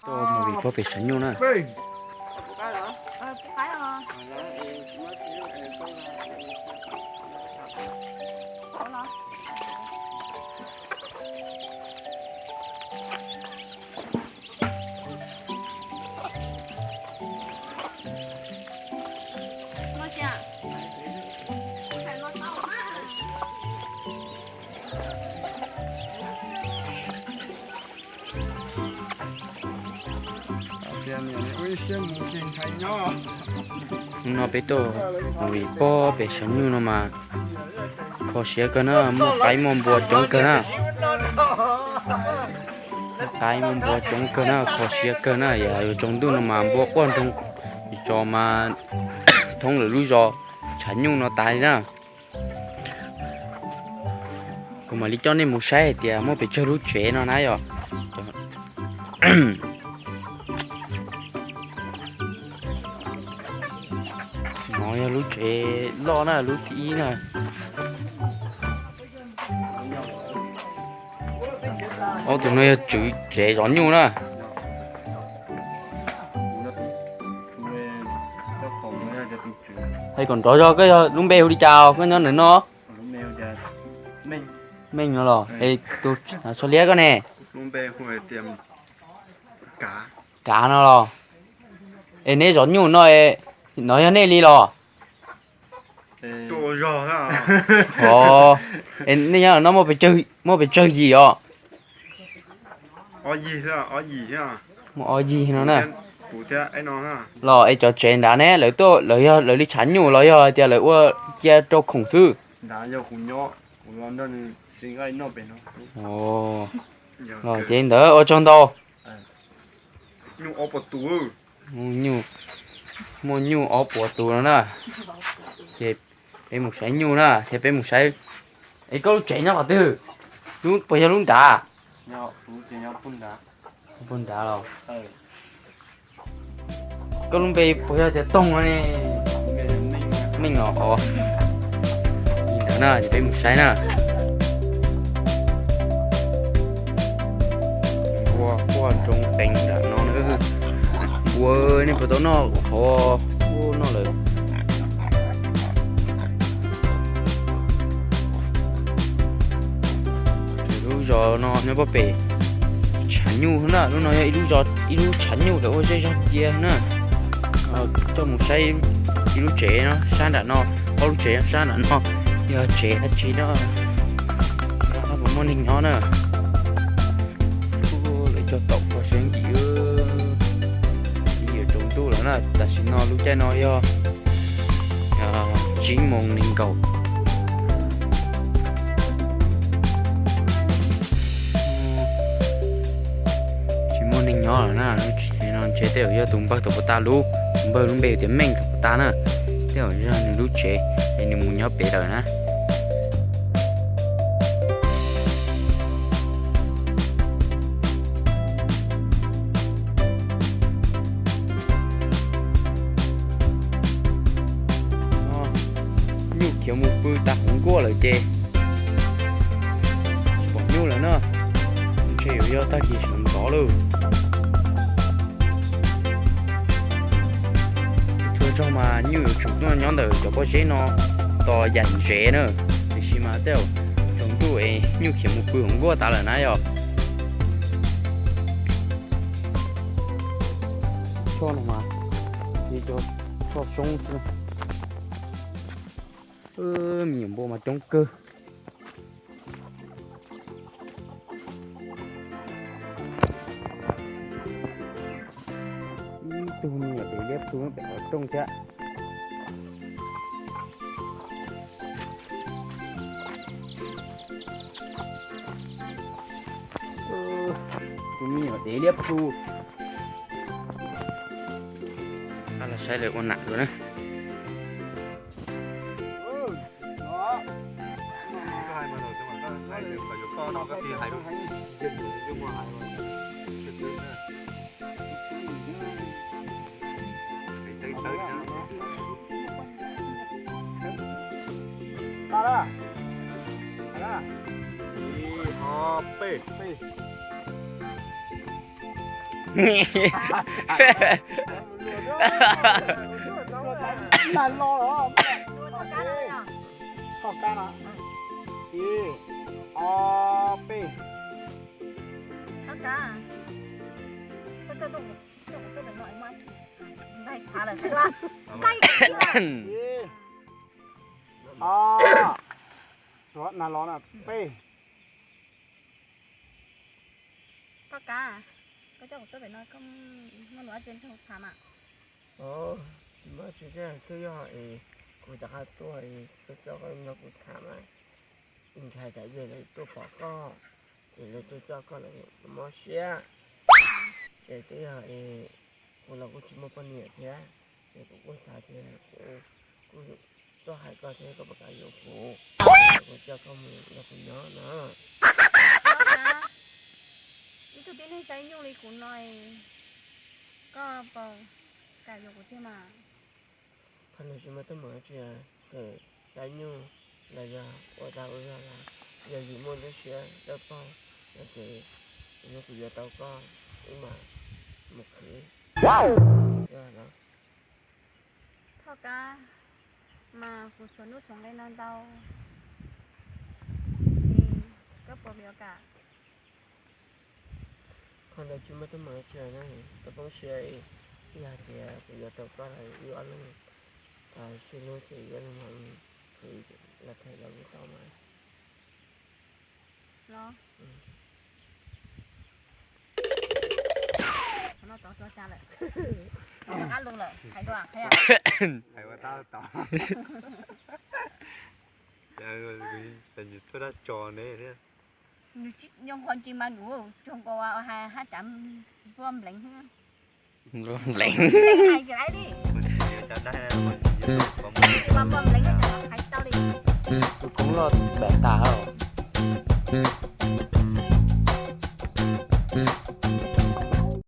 Tuaj mus vim pob pem sav nyuj na. Hnub no peb tuaj mus vim pob pem sav nyuj no mas kho siab kawg na, muaj qaib muaj npua coob kawg na. Muaj qaib muaj npua coob kawg na, kho siab kawg na, yog yuav tsaus ntuj no mas npua quaj nroo zos mas thoob lawv lub zos tshav nyuj no tas li na. Kuv mam li coj nej mus saib hais tias muaj pes tsawg lub tsev no na yom. No yog lub tsev loj na, lub thib ib na. Ob tug no yog tswv tsev zov nyuj na. Hais kom nrov zog, koj yog lub npe hu li cas koj nyob ntawm no? Meej no los? Es tus tso liab koj ne? Kav no los? Es neb zov nyuj no, no yog nej li los? Os, es nej nyob no muaj pes tsawg yim os? Muaj ob yig no na. Los es cov tsev nrad ne, lawv tuaj, lawv yog lawv li tshav nyuj los yog hais tias lawv ua cia rau khoom xwb? Los ces ntawd ua tsaug ntau. Muaj nyuj ob puas tus no na. Ces peb mus saib nyuj na, thiab peb mus saib. Es koj lub tsev nyob qhov twg? Puas yog lub nrad? Puag nrad los? Koj lub npe puas yog tias Toog no ne? Meej los os. Li ntawd na, ces peb mus saib na. Npua quaj nroo qees nram no na. Npua, nej puas tau noj qhov ub noj lawm? Lub zos no nyob pob pem tshav nyuj na, lub no yog ib lub tshav nyuj lawv ua zej zog cia na. Coj mus saib ib lub tsev no sab nram no, ob lub tsev sab nram no, yog tsev dab tsi no, puas muaj neeg nyob na. Lawv cog taum kho siab ntsim, yuav tsaus ntuj lawm na, tam sim no lub caij no yog tsib moos nees nkaum. Tsis muaj neeg nyob lawm na, lub tsev no ntshe tej zaum yog tus npawg tom puag ta lub, tus npawg lub npe tias Meej tom puag ta na, tej zaum yog nws lub tsev es nws mus nyob pem lawm na. Nyuj khiav mus pw tag hauv nkuaj lawm ces tsis pom nyuj lawm na. Ntshe yuav yog tag kis sawv ntxov lawm. Txhua zaug mas nyuj yuav tsum tuaj nyob ntawm cov pob zeb no tos yaim ntsev na, tiam sis Mas tej zaum tsaus ntuj es nyuj khiav mus pw hauv nkuaj tas lawm na yog. Choj no mas yog cov choj soob xwb. Me nyuam npua mas coob kawg. Ib tug me nyuam dev liab plu pem qhov rooj thiab. Tus me nyuam dev liab plu. Los saib lawv ua nam dua na. Ib, ob, peb. Ib, ob, na los na, peb. Thoj Kab, koj coj kuv tuaj pem no koj muaj lus dab tsi nrog kuv tham mas? Tsis muaj dab tsi thiab, twb yog es kuv rov qab tuaj es tuaj coj koj nrog kuv tham mas ntshai tsam yog lawv tuaj pom koj ces lawv tuaj coj koj lawv mob siab. Ces twb yog es kuv los kuj tsis muaj poj niam thiab, ces kuv kuj xav tias kuv tuaj hais koj thiab koj puas kam yuav kuv, kuv coj koj mus nrog kuv nyob no. Ib tug tib neeg saib nyuj li kuv no, koj puas kam yuav kuv thiab mas? Qhov no tsis muaj teeb meem dab tsi, ces saib nyuj los yog ua dag ua zog los yog yus muaj lub siab dawb paug no ces kuv yuav tau koj, wb mam mus khwv. Thoj Kab, mas kuv tshuav nuj tshuav nqe no ntau, es koj puas yuav kam? Qhov ntawd tsis muaj teeb meem dab tsi na, koj poob siab, yog hais tias kuv yuav tau koj lawm wb ob leeg sib hlub ces wb ob leeg mam khwv los them los kuj tau mas. Los, qhov no tov tso tseg lawm, rov qab lus lawm, hais dua, hais ua tab tom. Nws tsuag dab tso ne thiab. Nws tsis nyob qhov ntsis mas nws tsuag nkaus hab tsav npua npleev. Npua npleev. Hais tsis laib li. Npua npleev no ces hais tsis tau li. Tus koob loj pem tas hauj.